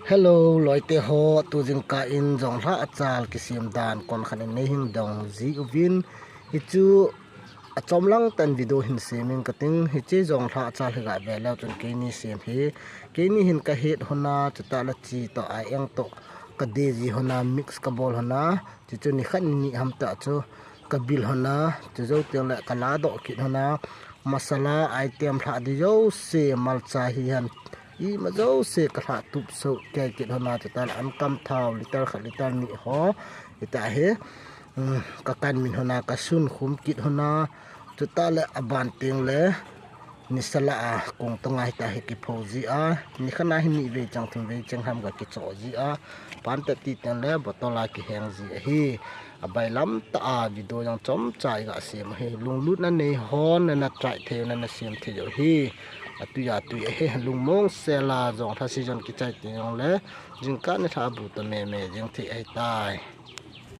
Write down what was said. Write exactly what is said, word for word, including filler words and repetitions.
Hello, loite ho, tu jingkah in jonglhah achal kisem dan kon khat in nei hin dong ji uvin. Hichu achom lang tah in video hin sem ing kating, hiche jonglhah achal hi gah ve leu chun keini sem hi. Keini hin kahet hon a, chutah le chi toh a-eng toh kadei ji hon a, mix kabol hon a, chuchu nikhat ni ham tah chu kabil hon a, chujou teng le kaladoh kit hon a, masala item lhah ding jouse, malcha hihen, ima jouse kalhah tup soh kei kit hon a, chutah le ankam thao liter khat liter ni ho, hitah hi, um, kakan min hon a, kasun khum kit hon a, chutah le aban teng le nisa lah a kong tonga hitah hi kipho ji a, nikhat a hi ni vei chang thum vei chang ham kakichoh ji a, pan tah ti teng le bottle a kiheng ji ahi. Abailam tah a video jong chomcha iga sem ahi. Lunglutna nei hon nana try thei u, nana sem thei u hi. Atui atui ahi, lungmong sel a jonglhah season kichai teng jongle jingkah nilhah a bu toh meme jeng thei ahitai.